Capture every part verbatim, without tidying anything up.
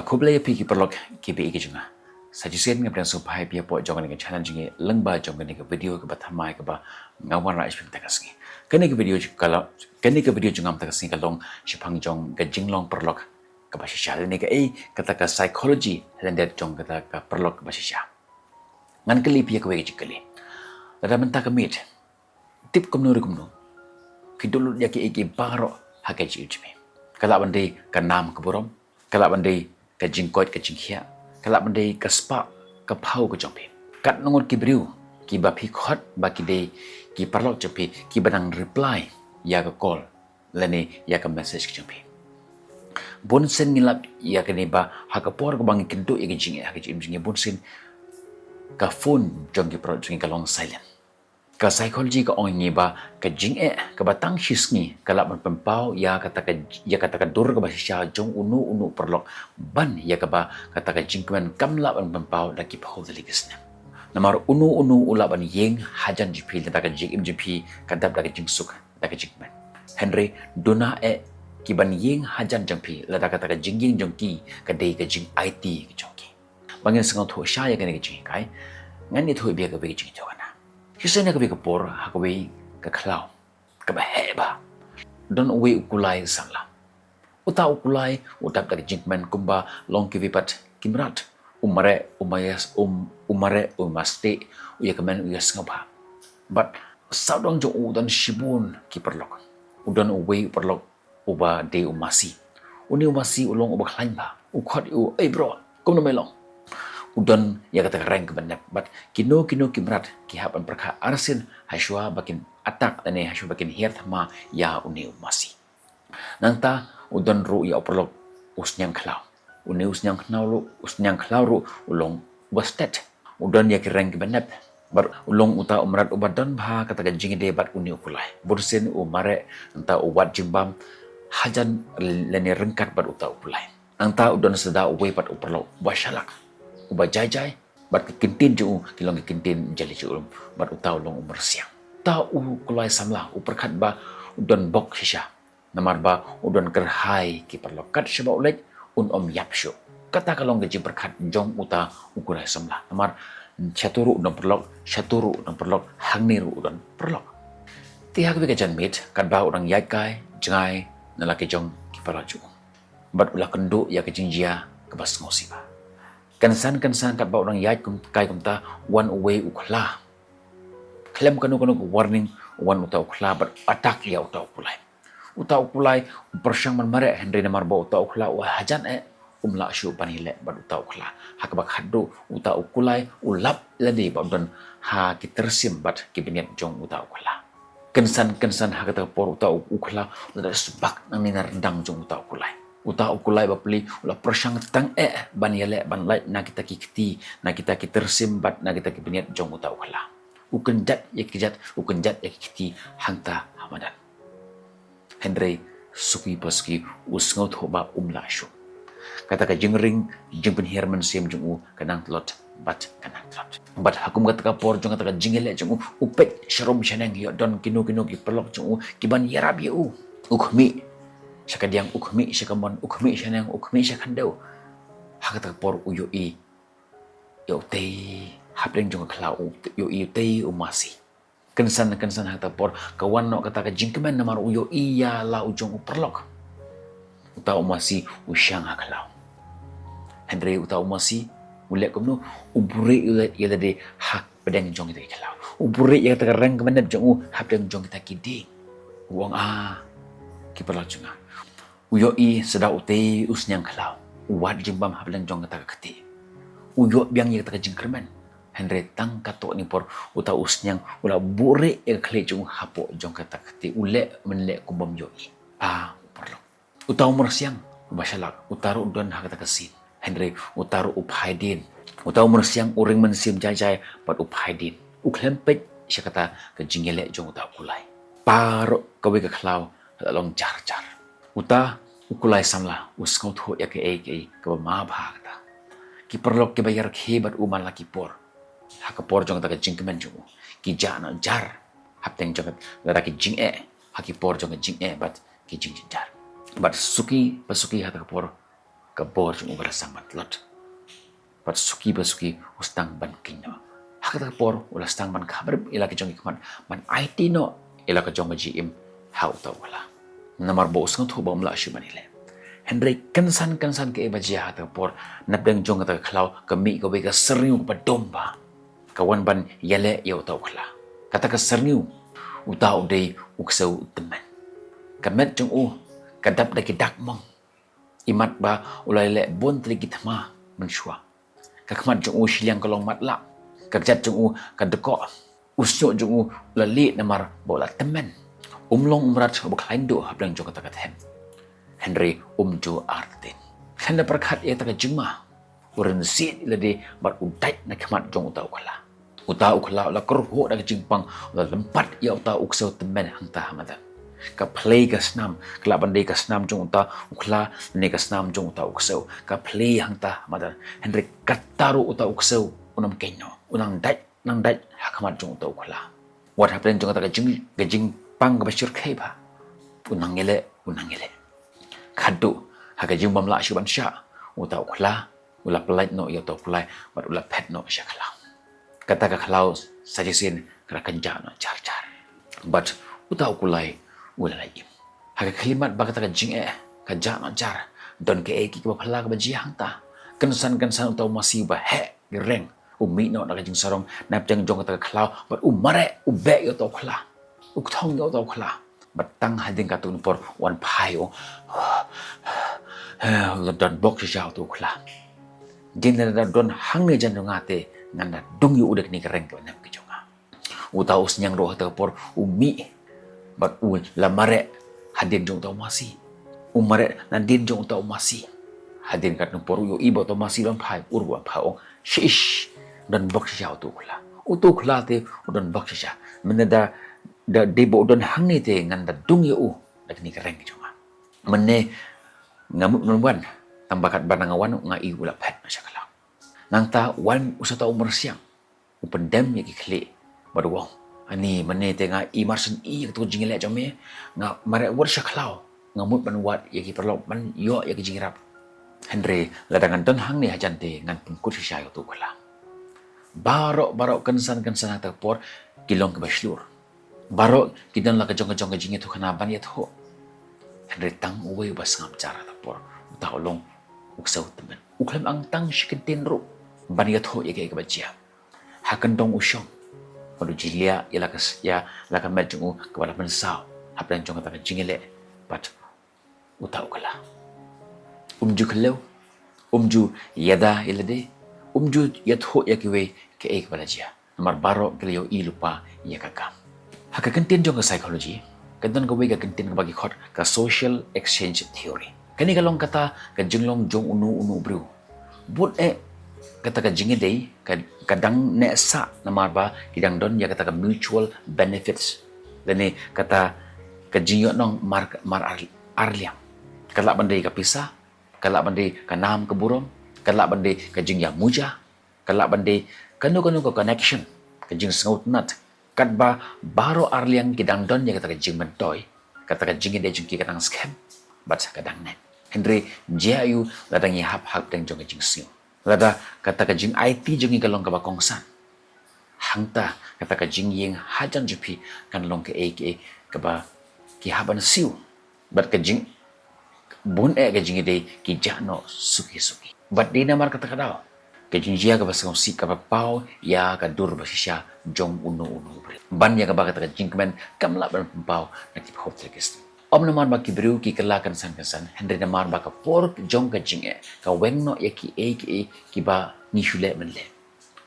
Khublei ïa phi ki paralok kiba ïeit ki jong nga. Sa shisien nga pdiang sngewbha ïa phi hapoh jong kane ka channel jong ngi lyngba jong kane ka video kaba thymmai kaba nga wanrah sha phi mynta ka sngi. Kane ka video ka long, kane ka video jong nga mynta ka sngi ka long shaphang jong ka jinglong paralok kaba shisha lane kaei kata ka psychology lane jong kata ka paralok kaba shisha. Ngan kylli phi ïa kawei ka jingkylli. Lada mynta ka miet, tip kumno re kumno, phi duh lut ïa kiei kiei baroh ha ka jingim jong phi. Ka lah ban dei ka nam ka burom, ka lah ban dei ka jingkoit ka jingkhiah, ka lah ban dei ka spah ka phew ka jong phi. Katno ngut ki briew kiba phi khot ba ki dei ki paralok jong phi kiba nang reply ïa ka call lane ïa ka message ka jong phi. Bun sien ngi lap ïa kane ba ha ka por kaba ngi kynduh ïa ka jingeh ha ka jingim jong ngi, bun sien ka phone jong ki paralok jong ngi ka long silent. Ka psychology ka ong ïa ngi ba ka jingeh kaba tang shisngi ka lah ban pynpaw ïa kata ka, ïa kata ka dur kaba shisha jong uno uno u paralok ban ïa kaba kata ka jingkmen kam lah ban pynpaw da ki phew tylli ki snem. Namar uno uno u lah ban ïeng hajan jong phi lada ka jingim jong phi ka dap da ka jingsuk da ka jingkmen. Hynrei duna eh ki ban ïeng hajan jong phi lada kata ka jingïeng jong ki ka dei ka jingaiti ka jong ki. Ba ngin sngewthuh shai ïa kane ka jinghikai, ngan ïathuh ïa phi ïa kawei ka jingïathuhkhana. Shisien ha kawei ka por ha kawei ka khlaw kaba heh bha, don uwei u kulai samla. Uta u kulai u dap da ka jingkmen kumba long kiwei pat ki mrad. U mareh u maias, um, u mareh u mastieh, u ïakmen u ïasngewbha. Bad sawdong jong u don shibun ki paralok. U don uwei u paralok uba dei u masi. Une u masi u long uba khlaiñ bha. U khot ïa u, "Ei bro, kumno me long?" U don ïa kata ka reng kaba nep bad kino kino ki mrad ki hap ban pyrkhat arsien hashwa ba kin attack lane hashwa ba kin hiar thma ïa une u masi. Nangta u don ruh ïa u paralok u sniang khlaw. Une u sniang khlaw ruh, u sniang khlaw ruh u long uba stet. U don ïa ki reng kiba nep bad u long uta u mrad uba don bha kata ka jingïadei bad une u kulai. Bun sien u mareh nangta u wad jingbam hajan lane ryngkat bad uta u kulai. Nangta u don sa da uwei pat u paralok uba shalak, uba jai jai, bad ki ktien jong u ki long ki ktien jali jong u, bad uta u long u myrsiang. Uta u kulai samla u pyrkhat ba u don bok shisha. Namar ba u don kyrhai ki paralok, kat shaba u leit un ym ïap shuh. Kata ka long ka jingpyrkhat jong uta u kulai samla. Namar shatu ruh u don paralok, shatu ruh u don paralok, hangne ruh u don paralok. Te ha kawei ka janmiet, katba u dang ïaid kai jngai na la ki jong ki paralok jong u, bad u la kynduh ïa ka jingjia kaba sngewsih bha. Kynsan kynsan katba u dang ïaid kum, kai kumta, wan uwei u khla. Khlem kano kano ka warning, wan uta u khla bad attack ïa uta u kulai. Uta u kulai u pyrshang ban mareh, hynrei namar ba uta u khla u hajan eh, um lah shuh ban ïaleh bad uta u khla. Ha kaba khatduh uta u kulai u lap lade ba u don ha ki tyrsim bad ki bniat jong uta u khla. Kynsan kynsan ha kata ka por uta u, u khla u la da sbak nangne na ryndang jong uta u kulai. Uta u kulai bapli u la pyrshang tang eh ban ïaleh ban lait na kita ki kti, na kita ki tyrsim bad na kita ki bniat jong uta u khla. U kynjat ïa ki kjat, u kynjat ïa ki kti hangta ha madan. Hynrei suki pa suki u sngewthuh ba um lah shuh. Kata ka jingring jingpynhiar mynsiem jong u ka nang tlot bad ka nang tlot. Bad ha kum kata ka por jong kata ka jingïaleh jong u, u peit sharum shaneng ïoh don kino kino ki paralok jong u ki ban ïarap ïa u. U khmih sha kadiang, u khmih sha kamon, u khmih shaneng, u khmih sha khyndew. Ha kata ka por u ïohi ïa utei hapdeng jong ka khlaw, u ïohi utei u masi. Kynsan kynsan ha kata ka por ka wan noh kata ka jingkmen namar u ïohi ïa la u jong u paralok. Uta u masi u shang ha khlaw. Hynrei uta u masi u leh kumno? U buhrieh ïa lade hapdeng jong kita ki khlaw. U buhrieh ïa kata ka reng kaba nep jong u hapdeng jong kita ki dieng. U ong, ah, ki paralok jong nga. U ïohi sa da utei u sniang khlaw u wad jingbam hapdeng jong kata ka kti. U ïoh biang ïa kata ka jingkyrmen. Hynrei tang katto katne por uta u sniang u la buhrieh ïa ka khlieh jong u hapoh jong kata ka kti, u leh mynleh kum bym ïohi. Ah, u paralok. Uta u myrsiang uba shalak, uta ruh u don ha kata ka sien. Hynrei uta ruh u phai dien. Uta u myrsiang u ring mynsiem jai jai bad u phai dien. U khlem peit sha kata ka jingïaleh jong uta u kulai. Baroh kawei ka khlaw la long jar jar. Uta u kulai samla u sngewthuh ïa kaei kaei kaba ma bha kata. Ki paralok kiba ïakhih bad u man la ki por. Ha ka por jong kata ka jingkmen jong u, ki jah noh jar hapdeng jong kata, lada ki jingeh, ha ki por jong ka jingeh bad ki jingjynjar. Bad suki pa suki ha kata ka por Ka bor jong u ka la sdang ban tlot. Bad suki ba suki u sdang ban kynnoh. Ha kata ka por u la sdang ban khabrip ïa la ka jong ki khmat ban aiti noh ïa la ka jong ka jingim ha uta u khla. Namar ba u sngewthuh ba um lah shuh ban ïaleh. Hynrei kynsan kynsan kaei ba jia ha kata ka por, napdeng jong kata ka khlaw ka mih kawei ka syrngiew kaba dum bha. Ka wan ban ïaleh ïa uta u khla. Kata ka syrngiew, uta u dei u ksew u tymmen. Ka met jong u ka dap da ki dak mong. Imat ba u la leh bun tylli ki thma mynshuwa. Ka khmat jong u shiliang ka long matlah. Ka kjat jong u ka dkoh. U shñiuh jong u u la lieh namar ba u la tymmen. Um long u mrad uba khlaiñ duh hapdeng jong kata ka them. Hynrei um ju artatien. Khlem da pyrkhat ïa kata ka jingma, u rynsied ïa lade bad u dait na khmat jong uta u khla. Uta u khla u la kyrhuh da ka jingpang, u la lympat ïa uta u ksew tymmen hangta ha madan. Ka phlei ka snam, ka lah ban dei ka snam jong uta u khla ne ka snam jong uta u ksew. Ka phlei hangta ha madan. Hynrei kata ruh uta u ksew u nang kynnoh, u nang dait, nang dait ha khmat jong uta u khla. Wat hapdeng jong kata ka jing, ka jingpang kaba shyrkhei bha, u nang ïaleh, u nang ïaleh. Khatduh ha ka jingbym lah shuh ban shah, uta u khla u la pyllait noh ïa uta u kulai bad u la phet noh sha khlaw. Kata ka khlaw sa shisien ka la kynjah noh jar jar. Bad uta u kulai u la lait im. Ha ka khyllipmat ba kata ka jingeh ka jah noh jar, don kaei kaei kaba phylla kaba jia hangta. Kynsan kynsan uta u masi uba heh ki reng u mih noh na ka jingsarong napdeng jong kata ka khlaw bad u mareh, u beh ïa uta u khla. U kthong ïa uta u khla. Bad tang hadien katto katne por u wan phai, u la don bok shisha uta u khla. Hadien lada don hangne jan jong nga te ngan da dung ïa u da kine ki reng kiba nep ki jong nga. Uta u sniang ruh ha kata ka por u mih bad u la mareh hadien jong uta u masi. U mareh nadien jong uta u masi. Hadien katto katne por u ïohi ba uta u masi u wan phai, u ruh u wan phai, u ong, shish, u don bok shisha uta u khla. Uta u khla te u don bok shisha. Mynne da, da dei ba u don hangne te ngan da dung ïa u da kine ki reng ki jong nga. Mynne nga mut ban wan, tang ba katba nga wan nga ïohi u la phet noh sha khlaw. Nangta wan u sah uta u myrsiang, u pyndem ïa ki khlieh bad u ong, ani mynne te nga i mar shen i ïa kato ka jingïaleh jong me, nga mareh wat sha khlaw, nga mut ban wad ïa ki paralok ban ïoh ïa ki jingïarap. Hynrei lada ngan don hangne hajan te ngan pynkut shisha ïa uta u khla. Baroh baroh kynsan kynsan ha kata ka por ki long kiba shlur. Baroh ki don la ka jong ka jong ka jingïathuhkhana ban ïathuh. Hynrei tang uwei uba sngap jar ha kata ka por, uta u long u ksew tymmen. U khlem ang tang shi kyntien ruh ban ïathuh ïa kaei kaba jia. Ha kyndong u shong bad u jylliew ïa la ka s-, ïa la ka met jong u kaba la mynsaw hapdeng jong kata ka jingïaleh bad uta u khla. Um ju khlem, um ju ïada ïa lade, um ju ïathuh ïa kiwei kaei kaba la jia. Namar baroh ki la ïohi lypa ïa ka kam. Ha ka kyntien jong ka psychology ka don kawei ka kyntien kaba ki khot ka social exchange theory. Kane ka long kata ka jinglong jong uno uno u briew. Bun eh kata ka jingïadei ka, ka dang neh sah namar ba ki dang don ïa kata ka mutual benefits. Lane kata ka jingïohnong mar, mar ar, ar liang. Ka lah ban dei ka pisa, ka lah ban dei ka nam ka burom, ka lah ban dei ka jingïamuja, ka lah ban dei kano kano ka connection, ka jingsngewtynnat. Katba baroh ar liang ki dang don ïa kata ka jingmyntoi, kata ka jingïadei jong ki ka dang skhem bad ka dang neh. Hynrei jia aiu lada ngi hap hapdeng jong ka jingsniew? Lada kata ka jingaiti jong ngi ka long kaba kongsan, hangta kata ka jingïeng hajan jong phi kan long kaei kaei kaba ki hap ban siew. Bad ka jing, bun eh ka jingïadei ki jah noh suki suki. Bad dei namar kata ka daw ka jingjia kaba sngewsih kaba paw ïa ka dur ba shisha jong uno uno u briew, ban ïa kaba kata ka jingkmen kam lah ban pynpaw na ki phew tylli ki sngi. Ym namar ba ki briew ki kylla kynsan kynsan, hynrei namar ba ka por jong ka jingeh ka weng noh ïa kiei kiei kiba ngi shu leh mynleh.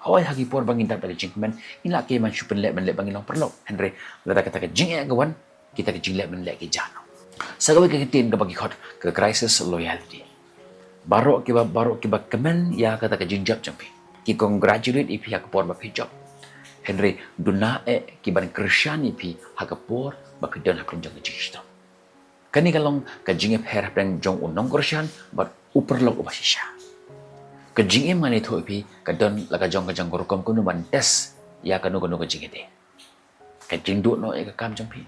Hooid, ha ki por ba ngin dap da ka jingkmen ngi lah ki ban shu pynleh mynleh ba ngi long paralok. Hynrei lada kata ka jingeh ka wan, kita ki jingleh mynleh ki jah noh. Sa kawei ka kyntien kaba ki khot ka crisis loyalty. Baroh kiba, baroh kiba kmen ïa kata ka jingjop jong phi, ki congratulate ïa phi ha ka por ba phi jop. Hynrei duna eh ki ban kyrshan ïa phi ha ka por ba phi don hapdeng jong ka jingshitom. Kane ka long ka jingïapher hapdeng jong u nongkyrshan bad u paralok uba shisha. Ka jingim, ngan ïathuh ïa phi, ka don la ka jong ka jong ka rukom kumno ban test ïa kano kano ka jingïadei. Ka jingduh noh ïa ka kam jong phi.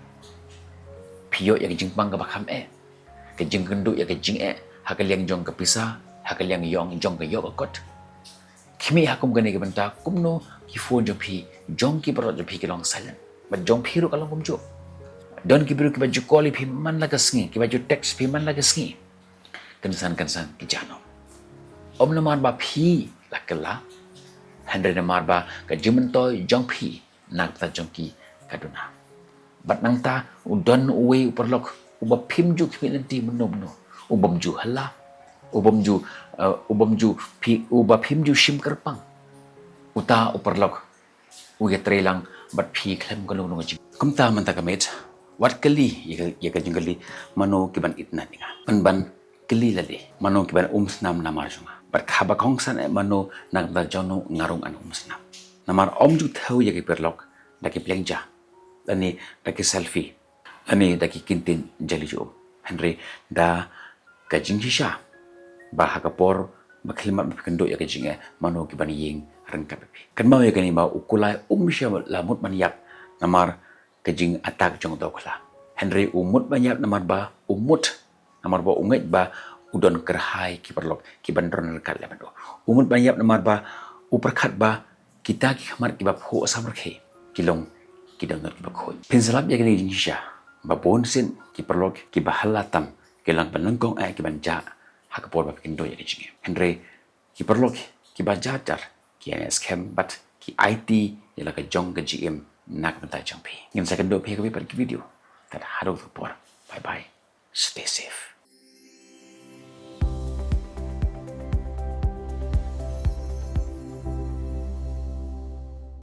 Phi ïoh ïa ka jingpang kaba kham eh. Ka jingkynduh ïa ka jingeh ha ka liang jong ka pisa, ha ka liang ïong jong ka ïoh ka kot. Khmih ha kum kane ka bynta kumno ki phone jong phi, jong ki paralok jong phi ki long silent. Bad jong phi ruh ka long kumjuh. Don ki briew kiba ju call ïa phi man la ka sngi, kiba ju text phi man la ka sngi. Kynsan kynsan ki jah noh. Ym namar ba phi la kylla, hynrei namar ba ka jingmyntoi jong phi na ka bynta jong ki ka duna. Bad nangta u don uwei u paralok uba phim ju khmih lynti mynno mynno, u bym ju hylla, u bym ju, eh, u bym ju phi, uba phim ju shim kyrpang. Uta u paralok u ïatrei lang bad phi khlem kano kano ka jing. Kumta mynta ka miet, wat kylli ïa ka, ïa ka jingkylli, mano kiban itynnad ïa nga. Pynban kylli lade, mano kiban umsnam namar jong nga. Bad haba kongsan eh mano na ka bynta jong no nga ruh ngan umsnam. Namar ym ju thew ïa ki paralok da ki pliang ja, lane da ki selfie, lane da ki kyntien jali jong um. Hynrei da ka jingshisha ba ha ka por ba khyllipmat ba phi kynduh ïa ka jingeh, mano kiban ïeng ryngkat bad phi. Kynmaw ïa kane ba u kulai um shym la mut ban ïap namar ka jingattack jong uta u khla. Hynrei u mut ban ïap namar ba u mut, namar ba u ngeit ba u don kyrhai ki paralok kiban don ryngkat lem bad u. U mut ban ïap namar ba u pyrkhat ba kita ki khmat kiba phuh samrkhie ki long ki dohnud kiba khuid. Phin sa lap ïa kane ka jingshisha ba bun sien ki paralok kiba hylla tam ki la pynlong kong eh kiban jah ha ka por ba phi kynduh ïa ka jingim. Hynrei ki paralok kiba jah jar ki ïa skhem bad ki aiti ïa la ka jong ka jingim na ka bynta jong phi. Ngin sa kynduh phi ha kawei pat ka video. Tad haduh ka por. Bye bye. Stay safe.